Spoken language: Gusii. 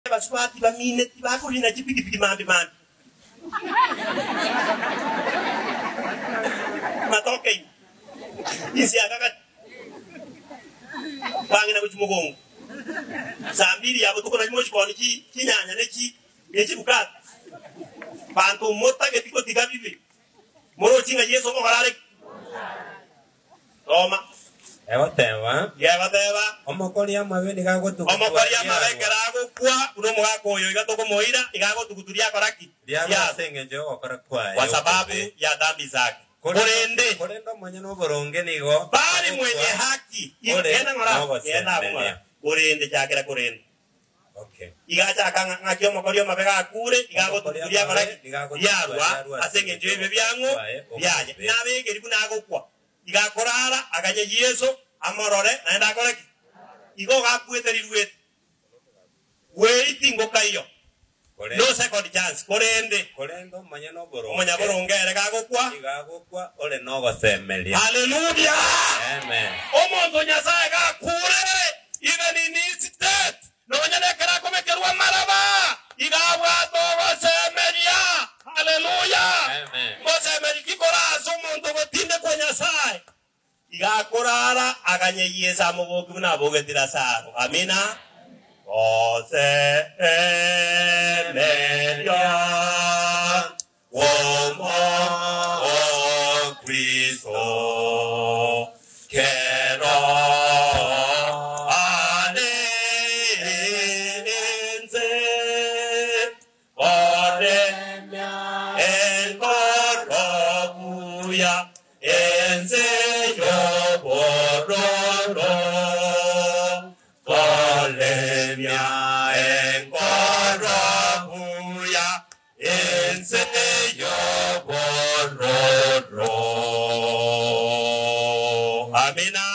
Abasubati bamineti bakorina chipigipigi mambia mambia. Matoke ime, inse ya gagati, bang'ina gochia mogongo. Saa mbili ya botuko nachi mochikoni chi chinyanya ne chi ne chibukato. Banto motageti gotiga bibe, morochi ng'a Yeso ngokora are ki? Soma. Egoteba. Gegoteba. Omokori amabe nigo agotugutua Omokori amabe ekero agokwa, buna omogaka oyo iga tokomoira, iga agotugutua riakora ki? Riarwa Riarwa. ase engencho y'ogokora kwaye Kwa sababu okobe. ya dhambi zake. Korende. Korende omonyene oboronge nigo Bali mwenye agokwa haki. ore Genda ng'ora. Genda abwo ng'ora. nogosemeria. Korende chakera korende. Okay. Iga achaka ng'a ng'aki omokori omobe gakure, iga Omokori agotugutua riakora amabe ki? nigo agotugutua Riarwa riarwa ase ase engencho engencho y'ebibe y'ogokora biang'o kwaye biaye. okobe. Nabegeri buna agokwa. Iga akorara, aganye Yeso amorore, naende akore ki? Igo gakwete riruete. Bweri tingokaiyo. Korende No second chance. Korende korende omonyene oboronge omonyaboronge ere gagokwa. nigo agokwa ore nogosemeria. Haleluya! Amen. Omonto o Nyasae gakure, even in his death, nonya nekero akobekerwa amaraba, iga abwate ogosemeria. Haleluya! Amen. Ngosemeria ki kore ase omonto ogotindekwa Nyasae? Iga akorara aganye Yeso amobokie buna abogeti Lazaro. Amina. Gose emeria kw'omo Kristo kero are inse Koremia enkoro buya ense y'obororo. Koremia enkoro buya ense y'obororo. Amina.